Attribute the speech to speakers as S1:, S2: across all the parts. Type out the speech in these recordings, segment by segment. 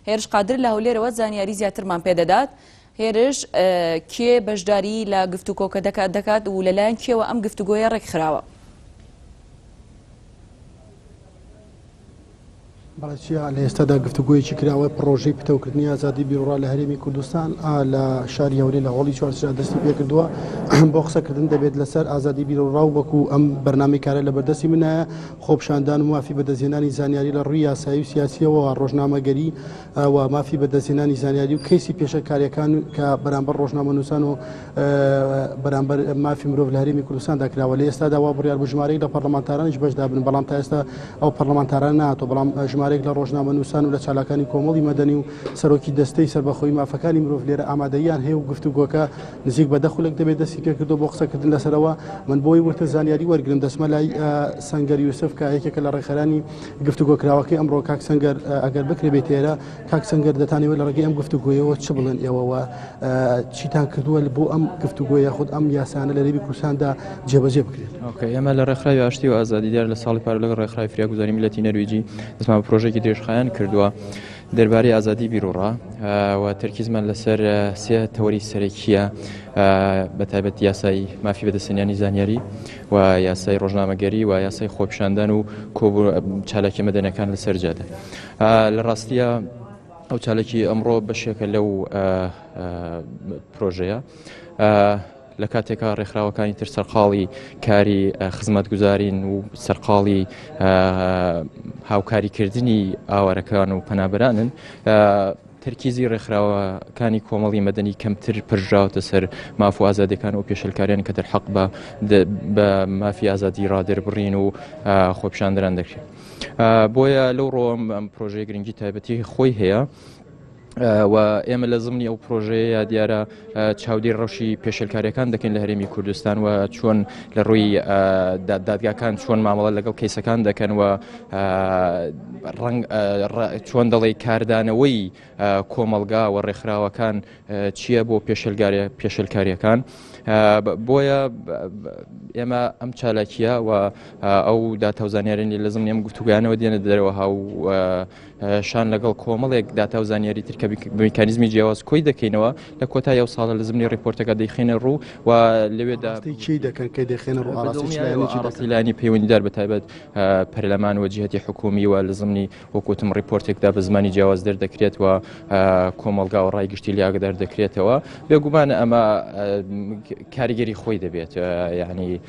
S1: هێرش قادر لە هەولێرەوە زانیاری زیاترمان پێدەدات. هێرش، کێ بەشداری لە گفتوگۆکە دەکات دەکات و لەلایەن کێوە ئەم گفتوگۆیە ڕێکخراوە؟
S2: بەڵێ چیا، لە ئێستادا گفتوگۆیەکی کراوە پڕۆژەی پتەوکردنی ئازادی بیروڕا لە هەرێمی کوردستان لە شاری هەولێر لە هۆڵی چوارچرا دەستی پێکردووە بۆ قسەکردن دەبێت لەسەر ئازادی بیروڕا و وەکو ئەم بەرنامەی کارە لە بەردەستی منایە خۆپیشاندان و مافی بەدەستهێنانی زانیاری لە ڕووی یاسایی و سیاسیەوە ڕۆژنامەگەری و مافی بەدەستهێنانی زانیاری و کەیسی پێشەکاریەکان کە بەرامبەر ڕۆژنامەنووسان و بەرامبەر مافی مرۆڤ لە هەرێمی کوردستاندا کراوە. لە ئێستادا وا بڕیار بوو ژمارەیەک لە پەرلەمانتارانیش بەشدار بن، بەڵام تا ئێستا ئەو پەرلەمانتارانە نەهاتووە، بەڵام ژمارەیەک لە ڕۆژنامەنووسان و لە چالاکانی کۆمەڵی مەدەنی و سەرۆکی دەستەی سەربەخۆی مافەکانی مرۆڤ لێرە ئامادەییان هەیە و گفتوگۆکە نزیک بە 10 خولەک دەبێت دەستی پێکردووە بۆ قسەکردن لەسەرەوە. من بۆی وردتر زانیاری وەرگرم دەچمە لای سەنگەر یوسف کە یەکێکە لە ڕێکخەرانی گفتوگۆکراوەکەی ئەمڕۆ. کاک سەنگەر ئەگەر بکرێ بێیتە ئێرە، کاک سەنگەر دەتانەوێت لە ڕێگەی ئەم گفتوگۆیەوە چ بڵێن ئێوە و چیتان کردووە بۆ ئەم گفتوگۆ یاخود ئەم یاسانە لە هەرێمی کوردستاندا جێبەجێ بکرێت؟
S3: okay ئێمە لە ڕێکخراوی ئاشتی و ئازادی دیار لە ساڵی پار لەگەڵ ڕێکخراوی فریاگوزاری میللەتی نەرویجی دەستمان بە پرۆژەیەکی درێژخایەن کردووە دەربارەی ئازادی بیروڕا و تەرکیزمان لەسەر سێ تەوەری سەرەکیە بە تایبەت یاسای مافی بەدەستهێنانی زانیاری و یاسای ڕۆژنامەگەری و یاسای خۆپیشاندان و چالاکیە مەدەنەکان لەسەر جادە لە ڕاستیە ئەو چالاکی ئەمڕۆ بەشێکە لەو پرۆژەیە. لە کاتێکا ڕێکخراوەکانی تر سەرقاڵی کاری خزمەتگوزارین و سەرقاڵی هاوکاریکردنی ئاوارەکان و پەنابەرانن تەرکیزی ڕێکخراوەکانی کۆمەڵی مەدەنی کەمتر پرژراوەتە سەر ماف و ئازادیەکان و پێشلکاریان کە دەرحەق بە بە مافی ئازادی ڕادەربڕین و خۆپیشاندران دەکرێت. بۆیە لەو ڕۆم ئەم پرۆژەیە گرنگی تایبەتی خۆی هەیە. و ئێمە لە زمنی ئەو پرۆژەیە دیارە چاودێری ڕەوشی پێشلکاریەکان دەکەین لە هەرێمی کوردستان و چۆن لە ڕووی دادگاکان چۆن مامەڵە لەگەڵ کەیسەکان دەکەن و ڕەنگ چۆن دەڵێ کاردانەوەی کۆمەڵگا و ڕێکخراوەکان چییە بۆ پێشلگارە پێشلکاریەکان بۆیە ئێمە ئەم چالاکیە و ئەو داتا و زانیارانی لە زمنی ئەم گفتوگویانەوە دێنە دەرەوە هاو شان لەگەڵ کۆمەڵێک داتا و زانیاری تر کە بە میکانیزمی جیاواز کۆی دەکەینەوە لە کۆتای ئەو ساڵە لە زمنی ڕیپۆرتەکە دەیخەینە ڕوو و لەوێدا
S2: ئاراستەی کێی دەکەن کە دەیخەنە ڕوو ئاراستەی چ لایەنێکی دەکەن؟
S3: ئاراستەی لایەنی پەیوەندیدار بە تایبەت پەرلەمان و جیهەتی حکوومی و لە زمنی وەک وتم ڕیپۆرتێکدا بە زمانی جیاواز دەردەکرێت و کۆمەڵگا و ڕای گشتی لێ ئاگادار دەکرێتەوە بێگومان ئەمە کاریگەری خۆی دەبێت یعنی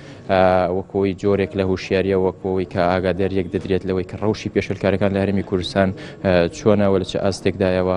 S3: وەکۆی جۆرێک لە هوشیاریە وەکۆی کە ئاگاداریەک دەدرێت لەوەی کە ڕەوشی پێشلکارەکان لە هەرێمی کوردستان چۆنە و لە چ ئاستێکدایەوە.